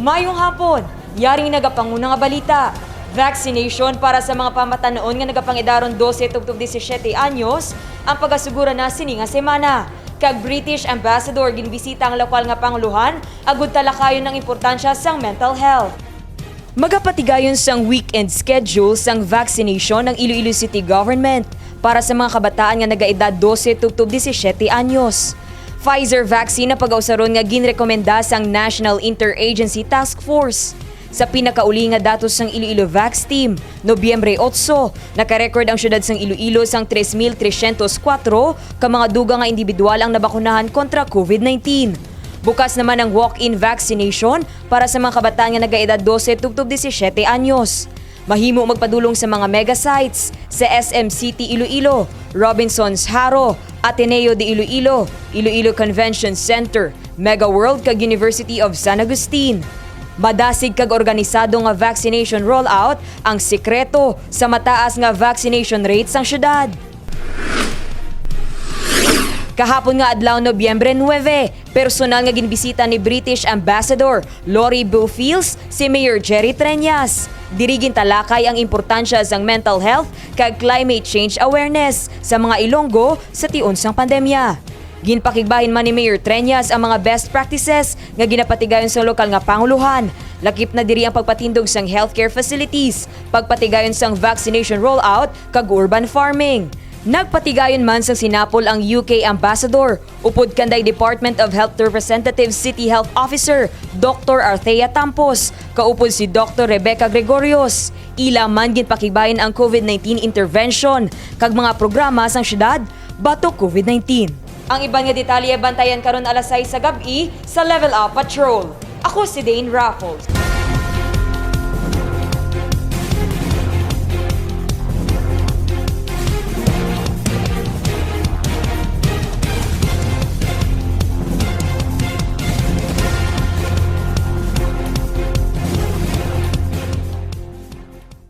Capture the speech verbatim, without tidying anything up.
Mayong hapon! Yari nga nagapanguna nga balita. Vaccination para sa mga pamatan-on nga nagapang-edaron dose tubtob disisiete anyos ang pagasugura na sini nga semana. Kag British Ambassador ginbisita ang lokal nga pangulohan agud talakayon ang importansya sang mental health. Magapatigayon sang weekend schedule sang vaccination ang Iloilo City Government para sa mga kabataan nga nagaedad dose tubtob disisiete anyos. Pfizer vaccine ang pag-ausaron nga ginrekomenda sang National Interagency Task Force. Sa pinakauli nga datos sang Iloilo Vax Team, Nobyembre otso, nakarecord ang siyudad sang Iloilo sang tres mil tresyentos kuwatro ka mga dugang nga indibidwal ang nabakunahan kontra COVID nineteen. Bukas naman ang walk-in vaccination para sa mga kabataan nga nagaedad dose tubtob disisiete anyos. Mahimo magpadulong sa mga mega sites sa S M City Iloilo, Robinsons Jaro, Ateneo de Iloilo, Iloilo Convention Center, Mega World kag University of San Agustin. Madasig kag organisado nga vaccination rollout ang sekreto sa mataas nga vaccination rate sang syudad. Kahapon nga adlaw, Nobyembre nuebe, personal nga ginbisita ni British Ambassador Lori Boufils si Mayor Jerry Treñas. Diri gintalakay ang importansya sang mental health kag climate change awareness sa mga Ilonggo sa tion sang pandemya. Ginpakigbahin man ni Mayor Treñas ang mga best practices nga ginapatigayon sa lokal nga pangulohan, lakip na diri ang pagpatindog sang healthcare facilities, pagpatigayon sang vaccination rollout, kag urban farming. Nagpatigayon man sang sinapol ang U K Ambassador upod kanday Department of Health Representative City Health Officer Doctor Arthea Tampos kaupod si Doctor Rebecca Gregorios. Ila man ginpakigbahin ang COVID nineteen intervention kag mga programa sang syudad batok COVID nineteen. Ang iban nga detalye bantayan karon alas sais sa gab-i sa Level Up Patrol. Ako si Dane Raffles.